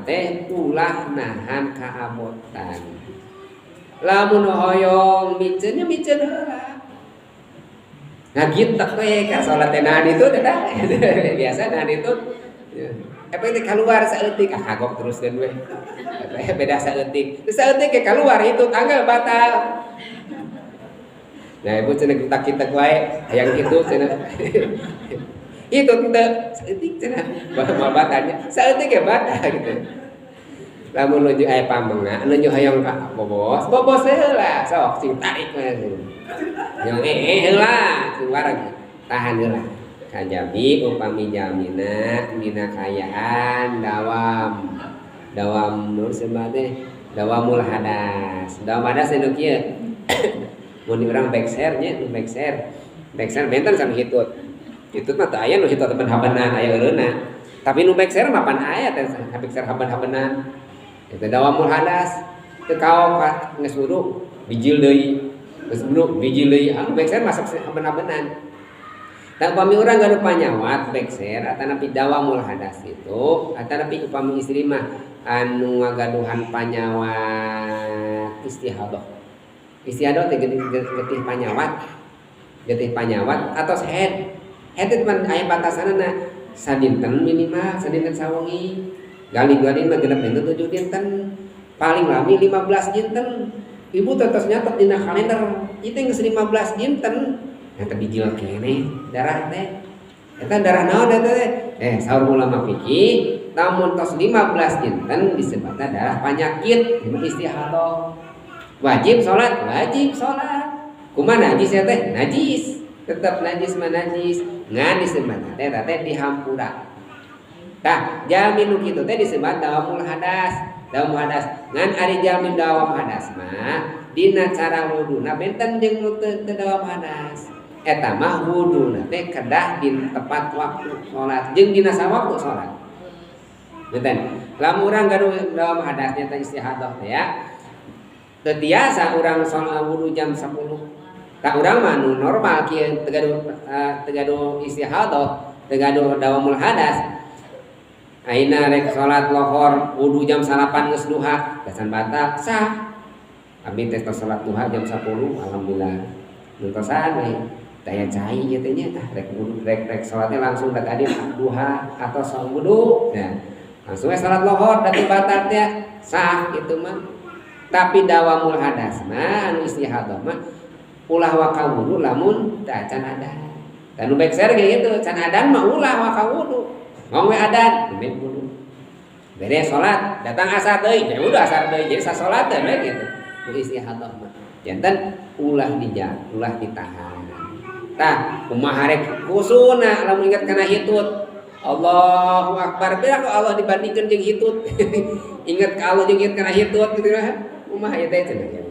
teh ulah nahan kaabotan. Lamun hoyong miceun nya miceun heula. Ngagitek we ka salat teh nahan itu teh biasa nahan itu. Apa itu keluar saeutik, ah kagok teruskeun we. Beda saeutik. Saeutik ke keluar itu tanggal batal. Nah, ibu cenah kita wae hayang kitu cenah. Itu teu saeutik cenah moal batalnya. Saeutik ge batal gitu. Lamun nuju aya pamenga, nuju hoyong ka bobos, bobos heula sok sing tarik we. Yang heula sing wareg tahan heula. Kajabi upami jamina dina kaayaan dawam dawam nu disebut teh dawamul hadas. Dawam hadas nu kieu. Mun urang bekser nya, nu bekser. Bekser benten sama hitut. Hitut mah teu aya nu hitut haben-habenan aya eureunna. Tapi nu bekser mah pan aya teh bekser haben-habenan. Eta dawamul hadas. Teu kaok geus wudu bijil deui. Geus wudu bijil deui. Anu bekser masuk haben-habenan. Tah upami urang gaduh panyawat bekser atanapi dawamul hadas itu atanapi upami istri mah anu ngagaduhan panyawat istihadah. Istihadah teh getih panyawat. Getih panyawat atos haid. Haid teh mah aya batasanna sadinten minimal, sadinten sawengi. Gali-gali mah 6 dinten 7 dinten. Paling lami 15 dinten. Ibu teh tos nyatet dina kalender, ieu teh geus 15 dinten. Eta bijil keneh darah teh. Eta darah naon eta teh? Saur ulama fikih, lamun tos 15 dinten disebutna darah panyakit, istihadah. Wajib salat, wajib salat. Kumaha najis ya teh? Najis. Tetap najis mah najis. Ngan disebutna teh eta teh dihampura. Tah, jalmi nu kitu teh disebut dawamul hadas. Dawamul hadas. Ngan ari jalmi dawam hadas mah dina cara wuduna benten jeung nu teu dawam hadas. Eta mah wuduna teh kedah di tepat waktu salat jeung dina sawaktu salat. Benten. Lamun urang gaduh dawam hadas nya teh istihadah teh ya. Teu tiasa urang salat wudu jam 10. Tah urang mah nu normal kieu teu gaduh teu gaduh istihadah, teu gaduh dawamul hadas. Ayeuna rek salat lohor wudu jam 9 geus duha, dasan batal sah. Abdi teh tos salat duha jam 10, alhamdulillah. Nuntosan we. Daya cai ieu teh nya, tah rek wudu rek rek salatnya langsung da tadi duha atau salat wudu. Nah, langsung we salat lohor da teu batal teh sah kitu mah. Tapi dawamul hadas mah anu istihadah mah ulah waka wudu lamun teu acan adan. Da nu bekser ge kitu, can adan mah ulah waka wudu. Ngong we adan, nembe wudu. Beres salat, datang asar deui, ya udah asar deui, jadi sasalatan we kitu. Nu istihadah mah. Janten ulah dijak, ulah ditahan. Tah, kumaha rek khusuna lamun ingat kana hitut. Allahu akbar. Beda ku Allah dibandingkeun jeung hitut. Ingat ka Allah jeung ingat kana hitut kitu lah. Kumaha ieu teh cenah.